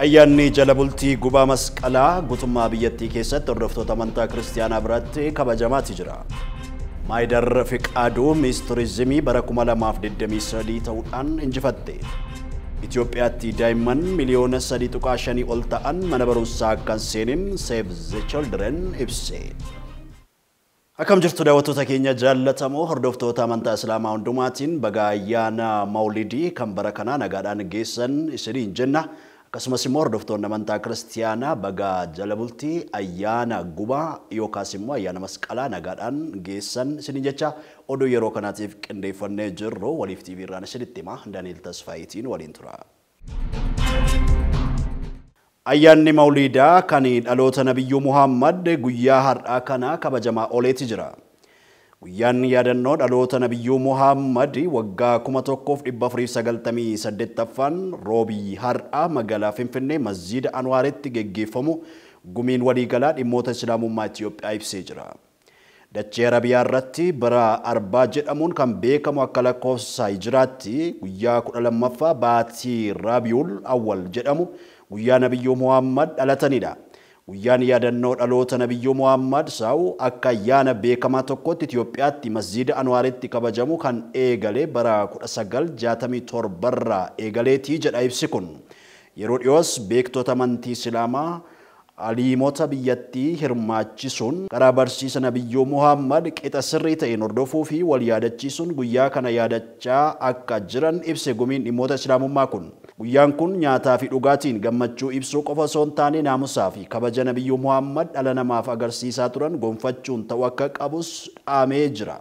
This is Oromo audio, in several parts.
Ayyaanni jala bultii gubaa masqalaa guutummaa biyyattii keessatti hordoftoota amantaa kiristiyaanaa biratti kabajamaati jira. Maayidar Fiqaaduu Miis Turizimii bara 2023 ta'uudhaan injifatte. Itoophiyaatti daa'imman miliyoona 3.5 ol ta'an mana barumsaa akka hin seenin Save the Children ibse. Akkam jirtu daawwattoota keenya jaallatamoo hordoftoota amantaa Islaamaa hundumaatiin baga ayyaana Mawlidii kan bara kanaa nagaadhaan geessan isiniin jenna. Akkasumas immoo hordoftoonni amantaa kiristiyaanaa baga jala bultii ayyaana gubaa yookaas immoo ayyaana masqalaa nagaadhaan geessan isiniin jecha oduu yeroo kanaatiif qindeeffannee jirru waliif TV irraan isinitti hima. Daani'el Tasfaayitiin waliin tura. Ayyaanni Mawlidaa kan dhaloota Nabiyyuu Muhammad guyyaa har'aa kana kabajamaa ooleeti jira. Guyyaan yaadannoo dhaloota Nabiyyuu Muhammad waggaa 1498ffaan roobii har'aa magaalaa Finfinnee Masjiida Anwaaritti geggeeffamu gumiin waliigalaa dhimmoota Islaamummaa Itoophiyaa ibsee jira. Dachee Arabiyaa irratti bara Arbaa jedhamuun kan beekamu akka lakkoofsa hijiraatti guyyaa 12ffaa baatii Rabiul Awwal jedhamu guyyaa Nabiyyuu Muhammad dhalatanidha. Guyyaan yaadannoo dhaloota Nabiyyuu Muhammad saa'u akka ayyaana beekamaa tokkotti Itoophiyaatti Masjiida Anwaaritti kabajamu kan eegale bara 1967 irraa eegaleetii jedha ibsi kun. Yeroo dhiyoos beektota amantii Islaamaa aliimota biyyattii hirmaachisuun karaa barsiisa Nabiyyuu Muhammad qixa sirrii ta'een hordofuu fi wal yaadachiisuun guyyaa kana yaadachaa akka jiran ibse gumiin dhimmoota Islaamummaa kun. Guyyaan kun nyaataa fi dhugaatiin gammachuu ibsuu qofa osoo hin taane naamusaa fi kabaja Nabiyyuu Muhammad dhala namaaf agarsiisaa turan gonfachuun ta'uu akka qabus dhaamee jira.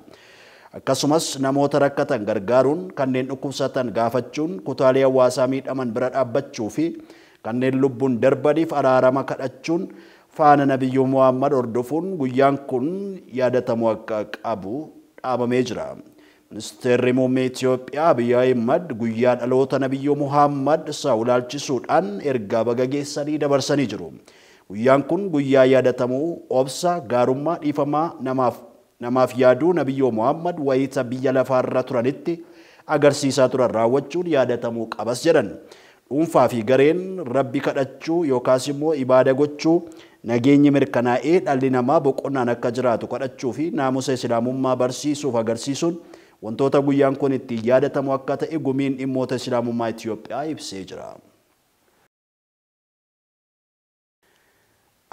Akkasumas namoota rakkatan gargaaruun, kanneen dhukkubsatan gaafachuun, kutaalee hawaasaa miidhaman bira dhaabbachuu fi kanneen lubbuun darbaniif araarama kadhachuun faana Nabiyyuu Muhammad hordofuun guyyaan kun yaadatamuu akka qabu dhaabamee jira. Ministeerri muummee Itoophiyaa Abiy Ahimad guyyaa dhaloota Nabiyyuu Muhammad saa'u ilaalchisuudhaan ergaa baga geessanii dabarsanii jiru. Guyyaan kun guyyaa yaadatamuu obsa, gaarummaa, dhiifamaa namaaf yaaduu Nabiyyuu Muhammad wayita biyya lafaarra turanitti agarsiisaa turan raawwachuun yaadatamuu qabas jedhan. Dhuunfaa fi gareen rabbi kadhachuu yookaas immoo ibaada gochuu nageenyi mirkanaa'ee dhalli namaa boqonnaan akka jiraatu kadhachuu fi naamusa Islaamummaa barsiisuuf agarsiisuun wantoota guyyaan kun ittiin yaadatamu akka ta'e gumiin dhimmoota Islaamummaa Itoophiyaa ibsee jira.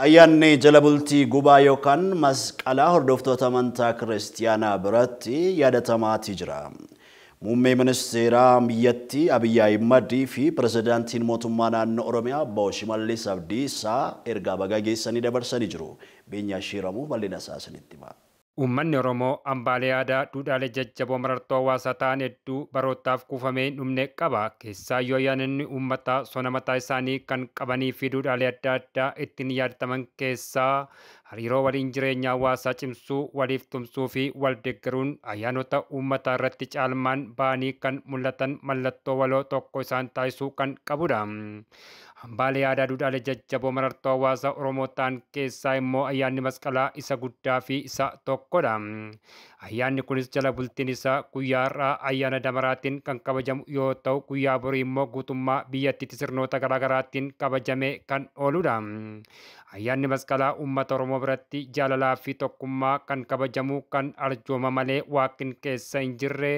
Ayyaanni jala bultii gubaa yookaan masqalaa hordoftoota amantaa kiristiyaanaa biratti yaadatamaati jira. Muummee ministeeraa biyyattii Abiy Ahimad fi pirezidaantiin mootummaa naannoo Oromiyaa Obbo Shimallis Abdiisaa ergaa baga geessanii dabarsanii jiru. Beenyaa Shiramuu bal'ina isaa isinitti hima. Uummanni Oromoo hambaalee aadaa duudhaalee jajjaboo marartoo hawaasaa ta'an hedduu barootaaf kuufamee hin dhumne qaba. Keessaayyuu ayyaanonni uummataa sona mataa isaanii kan qabanii fi duudhaalee adda addaa ittiin yaadataman keessaa hariiroo waliin jireenya hawaasaa cimsuu, waliif tumsuu fi wal deeggaruun ayyaanota uummataa irratti caalmaan ba'anii kan mul'atan mallattoo waloo tokko isaan taasisuu kan qabudha. Hambaalee aadaa duudhaalee jajjaboo marartoo hawaasaa Oromoo ta'an keessaa immoo ayyaanni masqalaa isa guddaa fi isa tokkodha. Ayyaanni kunis jala bultiin isaa guyyaa har'aa ayyaana damaraatiin kan kabajamu yoo ta'u guyyaa borii immoo guutummaa biyyattiitti sirnoota garaagaraatiin kabajamee kan ooludha. Ayyaanni masqalaa uummata Oromoo biratti jaalalaa fi tokkummaa kan kabajamu kan arjooma malee waaqni keessa hin jirre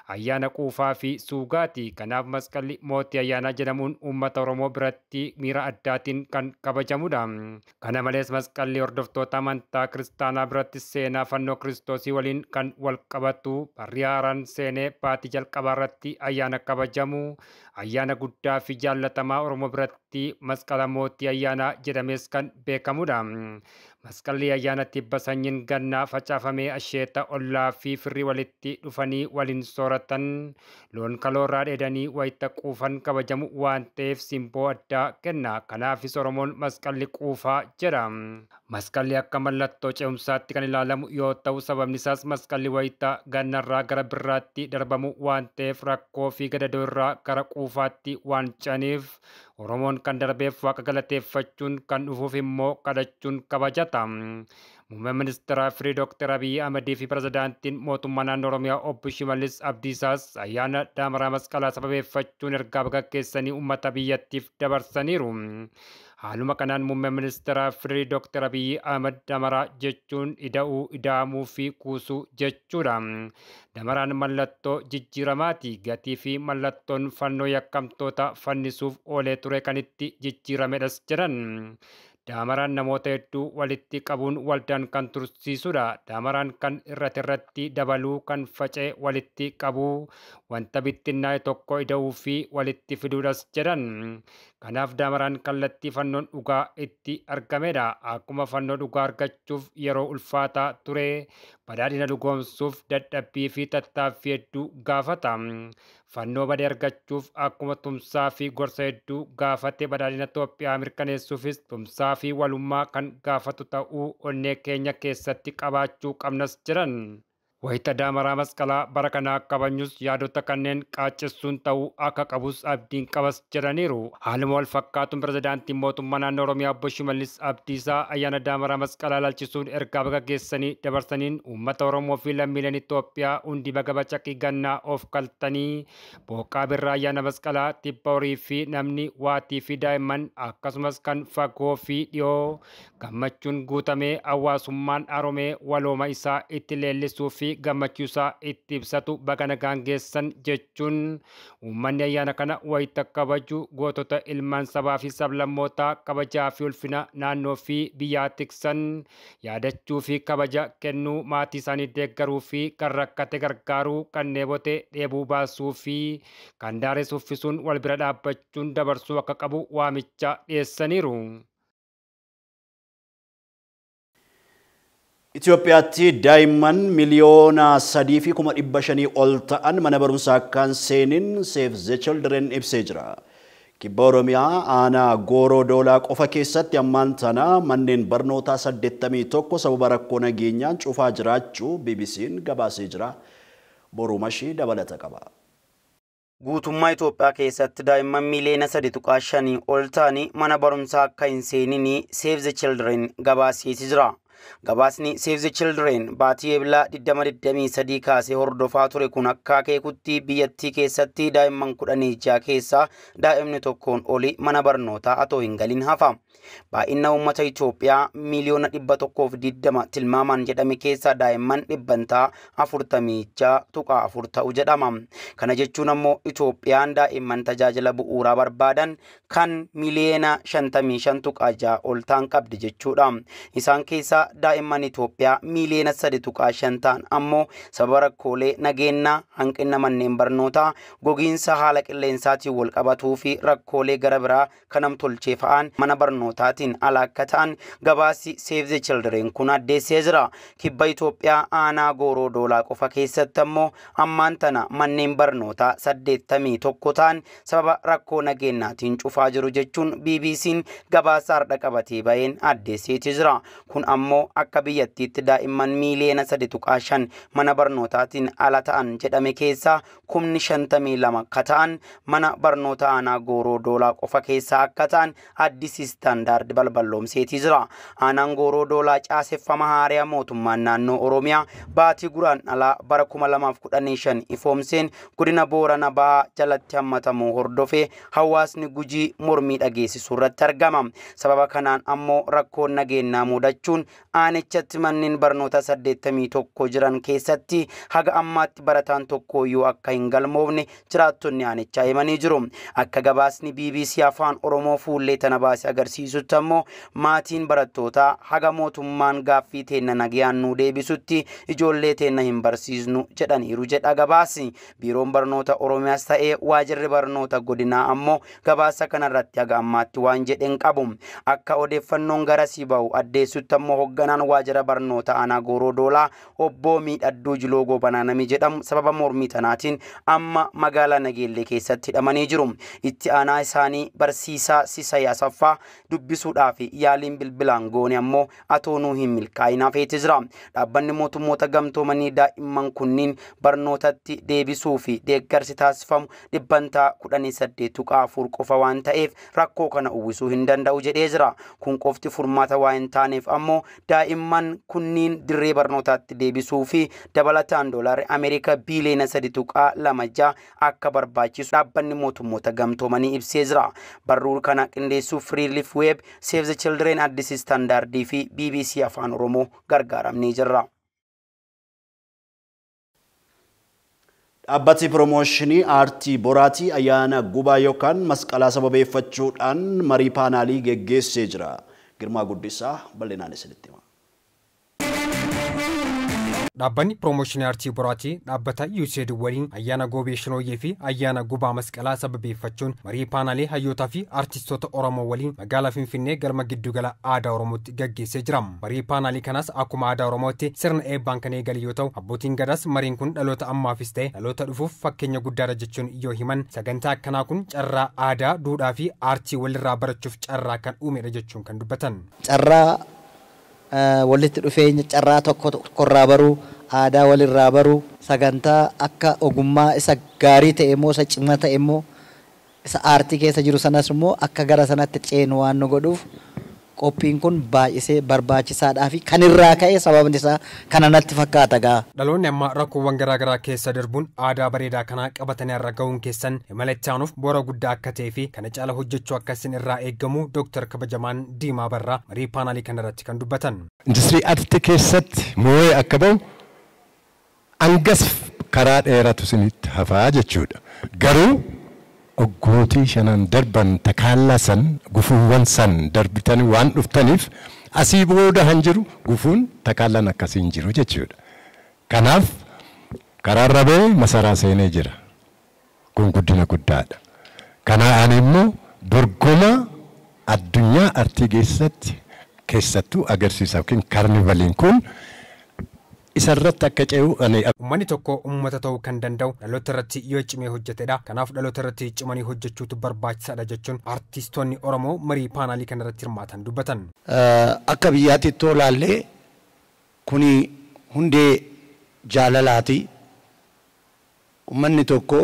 ayyaana quufaa fi suugaati. Kanaaf masqalli mootii ayyaanaa jedhamuun uummata Oromoo biratti miira addaatiin kan kabajamudha. Kana malees masqalli hordoftoota amantaa kiristaanaa biratti seenaa fannoo Kiristoosii waliin kan wal qabatu barri haaraan seenee baatii jalqabaa irratti ayyaana kabajamu ayyaana guddaa fi jaallatamaa Oromoo biratti masqala mootii ayyaanaa jedhamees kan beekamudha. Masqalli ayyaana tibba sanyiin gannaa facaafamee asheeta ollaa fi firri walitti dhufanii waliin sooratan loon kaloorraa dheedanii wayita quufan kabajamu waan ta'eef simboo addaa kenna. Kanaafis Oromoon masqalli quufaa jedha. Masqalli akka mallattoo ce'umsaatti kan ilaalamu yoo ta'u sababni isaas masqalli wayita gannarraa gara birraatti darbamu waan ta'eef rakkoo fi gadadoo irraa gara quufaatti waan ce'aniif Oromoon kan darbeef waaqa galateeffachuun kan dhufuuf immoo kadhachuun kabajata. Muummeen Ministeera Firii Dooktar Abiyyi Ahmadii fi Pirezidaantiin Mootummaa Naannoo Oromiyaa Obbo Shimallis Abdiisaas ayyaana Daamaraa Masqalaa sababeeffachuun ergaa baga geessanii uummata biyyattiif dabarsaniiru. Haaluma kanaan Muummeen Ministeera Firii Dooktar Abiyyi Ahmad Damaraa jechuun ida'uu, ida'amuu fi kuusuu jechuudha. Damaraan mallattoo jijjiiramaati. Gatii fi mallattoon fannoo yakkamtoota fannisuuf oolee ture kan itti jijjiiramedhas jedhan. Damaraan namoota hedduu walitti qabuun waldaan kan tursiisudha. Damaraan kan irratti irratti dabaluu, kan faca'e walitti qabuu, wanta bittinnaa'e tokko ida'uu fi walitti fiduudhas jedhan. Kanaaf damaraan kallattii fannoon dhugaa itti argamedha. Akkuma fannoo dhugaa argachuuf yeroo ulfaataa ture, badhaadhina dhugoomsuuf dadhabbii fi tattaaffii hedduu gaafata. Fannoo badee argachuuf akkuma tumsaa fi gorsa hedduu gaafate, badhaadhina Itoophiyaa mirkaneessuufis tumsaa fi walummaa kan gaafatu ta'uu onnee keenya keessatti qabaachuu qabnas jedhan. Wayita Daamaraa Masqalaa bara kanaa kabajnus yaadota kanneen qaaccessuun ta'uu akka qabus abdiin qabas jedhaniiru. Haaluma wal fakkaatuun Pirezidaantiin Mootummaa Naannoo Oromiyaa Obbo Shimallis Abdiisaa ayyaana Daamaraa Masqalaa ilaalchisuun ergaa baga geessanii dabarsaniin uummata Oromoo fi lammiileen Itoophiyaa hundi baga bacaqii gannaa of kaltanii booqaa birraa ayyaana masqalaa tibba horii fi namni waatii fi daa'imman akkasumas kan fagoo fi dhiyoo gammachuun guutamee hawaasummaan haaromee walooma isaa itti leellisuu fi gammachuu isaa itti ibsatu baga nagaan geessan jechuun uummanni ayyaana kana wayita kabaju gootota ilmaan sabaa fi sablammootaa kabajaa fi ulfina naannoo fi biyyaa tiksan yaadachuu fi kabaja kennuu, maatii isaanii deeggaruu fi kan rakkate gargaaruu, kan dheebote dheebuu baasuu fi kan daares uffisuun wal bira dhaabbachuun dabarsuu akka qabu waamicha dhiyeessaniiru. Itoophiyaatti daa'imman 3,500,000 ol ta'an mana barumsaa akka hin seenin Save the Children ibsee jira. Kibba Oromiyaa aanaa Gooroo Doolaa qofa keessatti ammaan tana manneen barnootaa 81 sababa rakkoo nageenyaan cufaa jiraachuu BBC'n gabaasee jira. Boruu Mashii dabalata qaba. Guutummaa Itoophiyaa keessatti daa'imman 3.5 miliyoona ol ta'anii mana barumsaa akka hin seenin Save the Children gabaasee jira. Gabaasni Save the Children baatii Eblaa 2023 kaasee hordofaa ture kun akka akeekutti biyyattii keessatti daa'imman 16 keessaa daa'imni tokkoon oli mana barnootaa atoo hin galin hafa. Baay'ina uummata Itoophiyaa 120 miliyoona tilmaamaan jedhame keessaa daa'imman 46.4% ta'u jedhama. Kana jechuun ammoo Itoophiyaan daa'imman tajaajila bu'uuraa barbaadan kan 55.6 miliyoona ol ta'an qabdi jechuudha. Isaan keessaa daa'imman Itoophiyaa 3.5 miliyoona ta'an ammoo sababa rakkoolee nageenyaa, hanqina manneen barnootaa, gogiinsa haala qilleensaatiin wal qabatuu fi rakkoolee gara biraa kan namtolchee fa'aan mana barnootaatiin ala akka ta'an gabaasi Save the Children kun addeessee jira. Kibba Itoophiyaa aanaa Gooroo Doolaa qofa keessatti ammoo ammaan tana manneen barnootaa 81 ta'an sababa rakkoo nageenyaatiin cufaa jiru jechuun BBC'n gabaasa har'a qabatee baheen addeesseeti jira. Kun ammoo akka biyyattiitti daa'imman 3.5 miliyoona mana barnootaatiin ala ta'an jedhame keessaa 52,000 ka ta'an mana barnoota aanaa Gooroo Doolaa qofa keessaa akka ta'an Addis Standard balballoomseetii jira. Aanaan Gooroo Doolaa caaseffama haariyaa mootummaan naannoo Oromiyaa baatii Guraandhalaa bara 2015 ifoomseen godina Boorana Bahaa jalatti hammatamuu hordofee hawaasni Gujii mormii dhageessisuu irratti argama. Sababa kanaan ammoo rakkoon nageenyaa mudachuun aanichatti manneen barnoota 81 jiran keessatti haga ammaatti barataan tokko iyyuu akka hin galmoofne jiraattonni aanichaa himanii jiru. Akka gabaasni BBC Afaan Oromoo fuullee tana baase agarsiisutti ammoo maatiin barattootaa haga mootummaan gaaffii teenna nagayaan nuu deebisutti ijoollee teenna hin barsiisnu jedhaniiru jedha gabaasi. Biiroon barnoota Oromiyaas ta'ee waajirri barnoota godinaa ammoo gabaasa kanarratti haga ammaatti waan jedhen qabu. Akka odeeffannoon garasii bahu addeessutti ammoo hoogganaan waajjira barnoota aanaa Gooroo Doolaa obbo Miidhadduu Jiloo Goobanaa nami jedhamu sababa mormii tanaatiin amma magaalaa Nageellee keessatti hidhamanii jiru. Itti aanaa isaanii barsiisaa Sisay Asaffaa dubbisuudhaaf yaaliin bilbilaan goone ammoo atoonuu hin milkaa'in hafeeti jira. Dhaabbanni mootummoota gamtoomanii daa'imman kunniin barnootatti deebisuu fi deeggarsi taasifamu 18.4% qofa waan ta'eef rakkoo kana uwwisuu hin danda'u jedhee jira. Kun qofti furmaata waa hin taaneef ammoo Daa'imman kunniin dirree barnootaatti deebisuu fi dabalataan doolaarri Ameerikaa biiliyoona 3.26 akka barbaachisu dhaabbanni mootummoota gamtoomanii ibsee jira. Barruu kana qindeessuuf Relief Web, Save the Children, Addis Standard fi BBC Afaan Oromoo gargaaramnee jirra. Dhaabbati piroomooshinii aartii Boraatii ayyaana gubaa yookaan masqalaa sababeeffachuudhaan marii paanaalii geggeessee jira. Girmaa Guddisaa bal'inaan isinitti hima. Dhaabbanni piroomooshinii aartii Boraatii dhaabbata USAID waliin ayyaana Goobee Shinooyyee fi ayyaana gubaa masqalaa sababeeffachuun marii paanaalii hayyootaa fi aartistoota Oromoo waliin magaalaa Finfinnee galma giddugala aadaa Oromootti gaggeessee jira. Marii paanaalii kanas akkuma aadaa Oromootti sirna eebbaan kan eegale yoo ta'u, abbootiin gadaas mariin kun dhaloota ammaafis ta'e dhaloota dhufuuf fakkeenya guddaadha jechuun yoo himan, sagantaa akkanaa kun carraa aadaa, duudhaa fi aartii walirraa barachuuf carraa kan uumedha jechuun kan dubbatan. Carraa walitti dhufeenya, carraa tokko tokkorraa baruu, aadaa walirraa baruu, sagantaa akka ogummaa isa gaarii ta'e immoo, isa cimaa ta'e immoo, isa aartii keessa jiru sanas immoo akka gara sanatti ceenu waan nu godhuuf qophiin kun baay'isee barbaachisaadhaa fi kan irraa ka'e sababni isaa kana natti fakkaata gaa. Dhaloonni amma rakkoowwan garaagaraa keessa darbuun aadaa bareedaa kanaa qabatanii har'a gahuun keessan imala itti aanuuf bu'uura guddaa akka ta'ee fi kana caala hojjechuu akka isin irraa eegamu Dooktar Kabajamaan Diimaa Barraa marii paanaalii kanarratti kan dubbatan. Industirii aartii keessatti moo'ee akka bahu angas karaa dheeratu isinitti hafaa jechuudha. Garuu oggootii shanan darban takaallaa san gufuuwwan san darbitanii waan dhuftaniif asii booda han jiru gufuun takaallaan akkasii hin jiru jechuudha. Kanaaf karaarra ba'ee masaraa seenee jira. Kun guddina guddaadha. Kanaan immoo dorgoma addunyaa aartii keessatti keessattuu agarsiisa yookiin kaarnivaliin kun isarratti akka ce'u ani. Uummanni tokko uummata ta'uu kan danda'u dhaloota irratti yoo cimee hojjetedha. Kanaaf dhaloota irratti cimanii hojjechuutu barbaachisaadha jechuun aartistoonni Oromoo marii paanaalii kanarratti hirmaatan dubbatan. Akka biyyaatti tolaallee kuni hundee jaalalaati. Uummanni tokko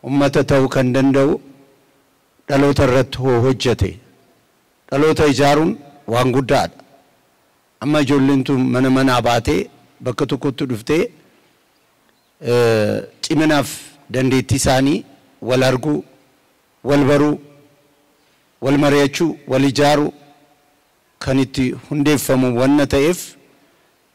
uummata ta'uu kan danda'u dhaloota irratti hoo hojjete. Dhaloota ijaaruun waan guddaadha. Amma ijoolleen tun mana manaa baatee bakka tokkotti dhuftee ciminaaf dandeettii isaanii wal arguu, wal baruu, wal mari'achuu, wal ijaaruu kan itti hundeeffamu wanna ta'eef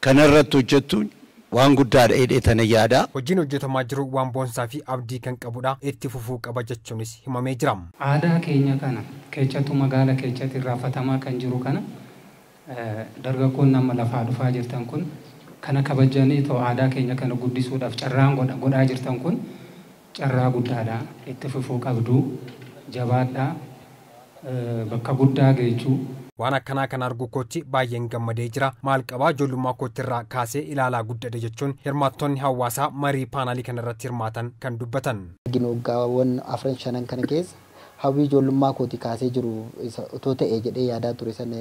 kanarratti hojjettuun waan guddaadha jedhee tana yaada. Hojiin hojjetamaa jiru waan boonsaa fi abdii kan qabudha. Itti fufuu qaba jechuunis himamee jira. Aadaa keenya kana keessattuu magaala keessatti irraanfatamaa kan jiru kana dargaggoon nama lafaa dhufaa jirtan kun kana kabajanii too aadaa keenya kana guddisuudhaaf carraan godhaa jirtan kun carraa guddaadha. Itti fufuu qabdu, jabaadhaa, bakka guddaa geechuu. Waan akkanaa kana arguu kootti baay'een gammadee jira. Maal qabaa ijoollummaa kootti irraa kaasee ilaalaa guddadhe jechuun hirmaattonni hawaasaa marii paanaalii kanarratti hirmaatan kan dubbatan. Waggaawwan 4 5 kana keessa hawwii ijoollummaa kootti kaasee jiru otoo ta'e jedhee yaadaa ture sana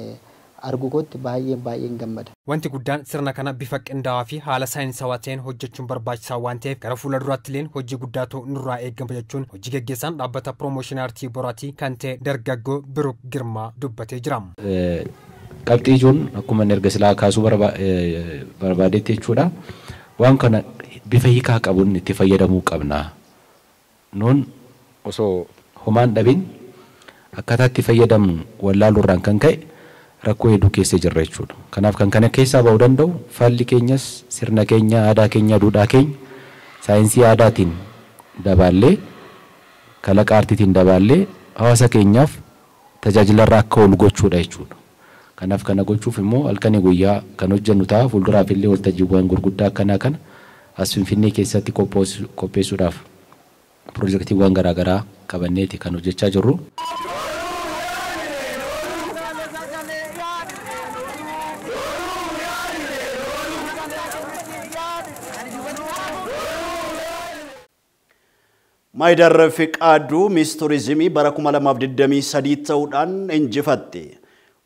arguu kootti baay'een gammada. Wanti guddaan sirna kana bifa qindaa'aa fi haala saayinsawaa ta'een hojjechuun barbaachisaa waan ta'eef gara fuula duraatti illee hojii guddaatu nurraa eegama jechuun hojii geggeessaan dhaabbata piroomooshinii aartii Boraatii kan ta'e dargaggoo Biruk Girmaa dubbatee jira. Qabxii ijoon akkuma inni erga silaa kaasuu barbaadetti jechuudha. Waan kana bifa hiikaa qabuun itti fayyadamuu qabna. Nuun osoo homaan dhabin akkaataa itti fayyadamnu wallaaluurraan kan ka'e rakkoo hedduu keessa jirra jechuudha. Kanaaf kan kana keessaa ba'uu danda'u falli keenyas sirna keenya, aadaa keenya, duudhaa keenya saayinsii aadaatiin dabaallee kalaqa aartiitiin dabaallee hawaasa keenyaaf tajaajilarra akka oolu gochuudha jechuudha. Kanaaf kana gochuuf immoo halkanii guyyaa kan hojjennu ta'a. Fuulduraaf illee waltajjiiwwan gurguddaa akkanaa kana as Finfinnee keessatti qopheessuudhaaf piroojeektiiwwan garaagaraa qabanneeti kan hojjechaa jirru. Maayidar Fiqaaduu Miis Turizimii bara 2023 ta'uudhaan injifatte.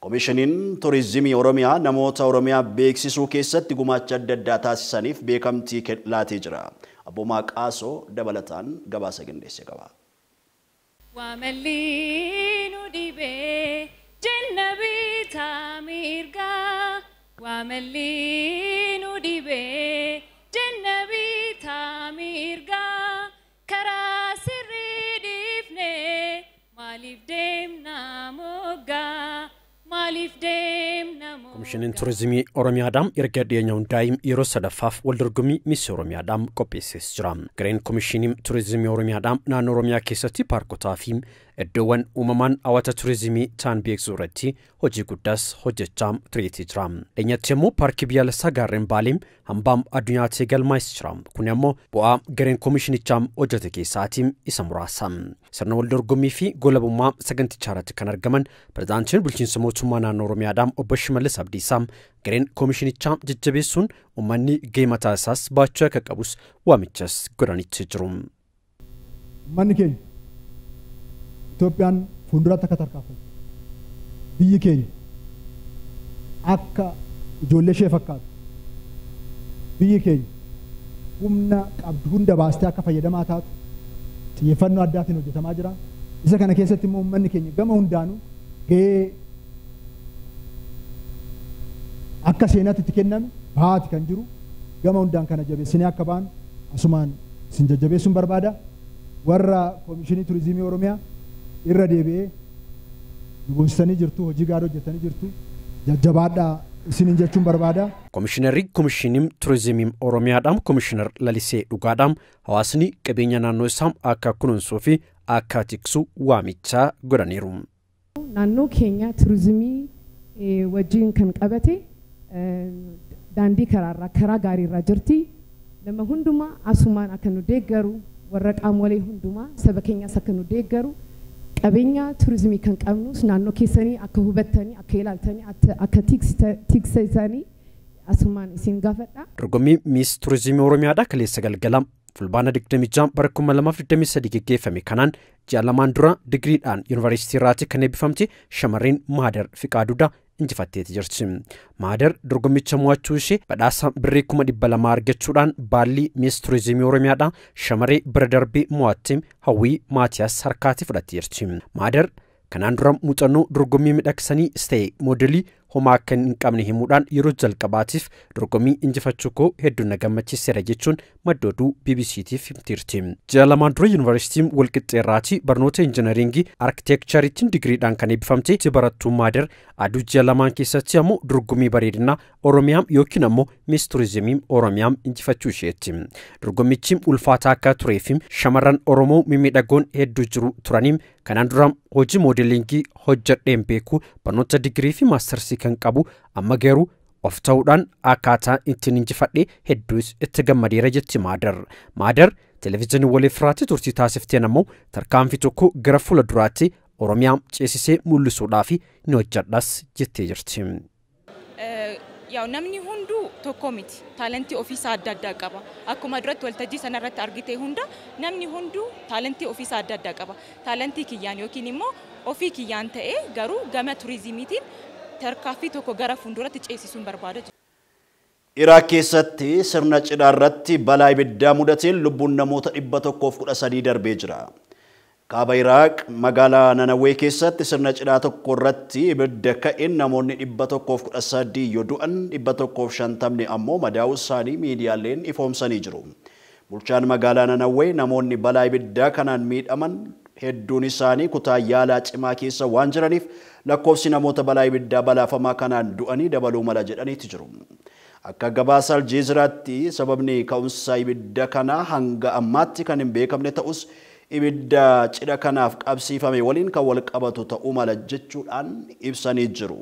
Koomishiniin Turizimii Oromiyaa namoota Oromiyaa beeksisuu keessatti gumaacha adda addaa taasisaniif beekamtii laatee jira. Abboomaa Qaasoo dabalataan gabaasa qindeesse qaba. Wamalliinu dhibee jenna bitaa mirgaa. Waamalli nu dhibee jenna bitaa mirgaa karaa sirrii dhiifnee maaliif deemna moggaa maaliif deemna moggaa. Komishiniin Turizimii Oromiyaadhaan erga dhiyeenya hundaa'ee yeroo sadaffaaf waldorgommii Miss Oromiyaadhaan qopheessees jira. Gareen Komishinii Turizimii Oromiyaadhaan naannoo Oromiyaa keessatti paarkotaa fi iddoowwan uumamaan hawwata turizimii ta'an beeksisuu irratti hojii guddaas hojjechaa tureetii jira. Dhiyeenyatti immoo paarkii biyyaalessaa gaarreen Baalee hambaa addunyaa ta'e galmaa'is jira. Kun immoo bu'aa gareen komishinichaa hojjete keessaatii isa muraasa. Sirna waldorgommii fi golabummaa sagantichaa irratti kan argaman pirezidaantiin bulchiinsa mootummaa naannoo Oromiyaadhaan obbo Shimallis Abdiisaa gareen komishinichaa jajjabeessuun uummanni gahee mataa isaas baachuu akka qabus waamichas godhanitti jiru. Uummanni keenya Itoophiyaan fuulduratti akka tarkaanfattu biyyi keenya akka ijoollee ishee fakkaatu biyyi keenya humna qabdu hunda baastee akka fayyadamaa taatu xiyyeeffannoo addaatiin hojjetamaa jira. Isa kana keessatti immoo uummanni keenya gama hundaanuu gahee akka seenaatti itti kenname bahaati kan jiru gama hundaan kana jabeessinee akka baanu asumaan isin jajjabeessuun barbaada. Warra Komishinii Turizimii Oromiyaa irra deebi'ee nu boonsisanii jirtu, hojii gaarii hojjetanii jirtu, jajjabaadhaa isiniin jechuun barbaada. Komishinarri Komishinii Turizimii Oromiyaadhaan Komishinar Lalisee Dhugaadhaan hawaasni qabeenya naannoo isaa akka kunuunsuu fi akka tiksu waamicha godhaniiru. Naannoo keenya turizimii wajjin kan qabate daandii karaarraa karaa gaariirra jirti. Nama hundumaa asumaan akka nu deeggaru warra qaamolee hundumaa saba keenyas akka nu deeggaru qabeenya turizimii kan qabnus naannoo keessanii akka hubattanii akka ilaaltanii akka tiksitanii asumaan isin gaafadha. Dorgommii Miss Turizimii Oromiyaadhaa kaleessa galgala fulbaana 26 bara 2023 geggeeffame kanaan ji'a lamaan dura digiriidhaan yuunivarsiitii irraatii kan eebbifamte shamarreen Maadar Fiqaaduudha injifatteeti jirti. Maadar dorgommicha mo'achuu ishee badhaasa birrii 200,000 argachuudhaan baallii Miss Turizimii Oromiyaadhaa shamarree bira darbee mo'atte Hawwii Maatiyaas harkaatti fudhattee jirti. Maadar kanaan dura muuxannoo dorgommii miidhagsanii ta'e moodelii homaa akka hin qabne himuudhaan yeroo jalqabaatiif dorgommii injifachuu koo hedduu na gammachiiseera jechuun madda oduu BBCtiif himteerti. Ji'a lamaan dura yuunivarsiitiin Walqixxeerraatii barnoota injinaringii arkiteekchariitiin digiriidhaan kan eebbifamte barattuu Maadar aduu ji'a lamaan keessatti ammoo dorgommii bareedinaa Oromiyaam yookiin ammoo Miss Turizimii Oromiyaam injifachuu isheetti. Dorgommichi ulfaataa akka turee fi shamarran Oromoo mimmiidhagoon hedduu jiru turaniin kanaan dura hojii moodelingii hojjedheen beeku barnoota digirii fi maastarsii kan qabu amma garuu of ta'uudhaan akkaataa ittiin injifadhe hedduus itti gammadeera jetti Maadar. Maadar televezyiinii waliif turtii taasifteen ammoo tarkaanfii tokko gara fuula duraatti Oromiyaa ceesisee mul'isuudhaaf ni hojjedhas jettee jirti. Yaw namni hunduu tokko miti. Taalentii ofiisaa adda addaa qaba. Akkuma duratti waltajjii sanarratti argite hunda namni hunduu taalentii ofiisaa adda addaa qaba. Taalentii kiyyaan yookiin immoo ofii kiyyaan ta'ee garuu gama turizimiitiin tarkaanfii tokko gara fuulduratti ceesisuun barbaada. Iraaq keessatti sirna cidhaa irratti balaa ibiddaa mudateen lubbuun namoota 113 darbee jira. Kaaba Iraaq magaalaa Nanawwee keessatti sirna cidhaa tokko irratti ibidda ka'een namoonni 113 yoo du'an 150 ammoo madaa'uu isaanii miidiyaaleen ifoomsanii jiru. Bulchaan magaalaa Nanawwee namoonni balaa ibiddaa kanaan miidhaman hedduun isaanii kutaa yaalaa cimaa keessa waan jiraniif lakkoofsi namoota balaa ibiddaa balaafamaa kanaan du'anii dabaluu mala jedhaniiti jiru. Akka gabaasa Aljeeziraatti sababni ka'umsa ibidda kanaa hanga ammaatti kan hin beekamne ta'us ibidda cidha kanaaf qabsiifame waliin kan wal qabatu ta'uu mala jechuudhaan ibsanii jiru.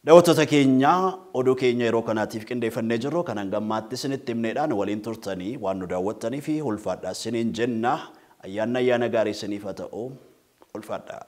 Daawwattoota keenya oduu keenya yeroo kanaatiif qindeeffannee jirru kan hanga ammaatti isinitti himneedhaan waliin turtanii waan nu daawwattanii fi ulfaadhaa isiniin jenna. Ayyaanni ayyaana gaarii isiniif haa ta'u. Ulfaadhaa.